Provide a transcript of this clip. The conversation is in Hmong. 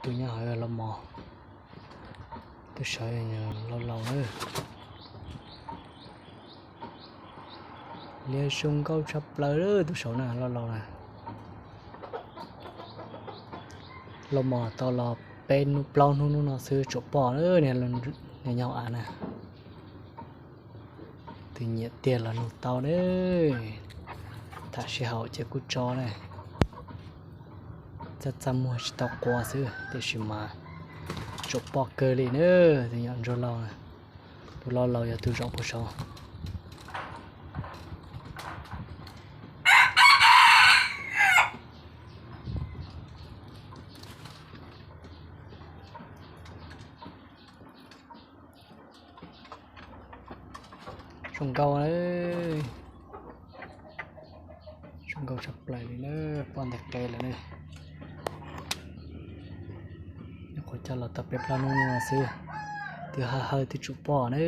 Nyob hauv los mos, tus saud lauj laus na. Liab zoo nkauj tshaj plaws tus saud na, lauj laus na. Lauj mos tau los peb hnub plaub hnub hnub no xwb tsuas pom na, nws nyob hauv av na. Tus nyiam tiag los nug tau na. Tham sij hawm ces kuj tso na. Txaj txaj muag tsis tau quav xwb tiam sis mas tsuas pom kawg li na. Tus nyuam ntsuag laus, tus lauj laus yog tus zaum puag saud. Zoo nkauj, zoo nkauj tshaj plaws li na, poj ntawm qe lawm na. Nyuam qhuav coj los tau peb plaub hnub no xwb, twb hawj hawj twb tsum pom na.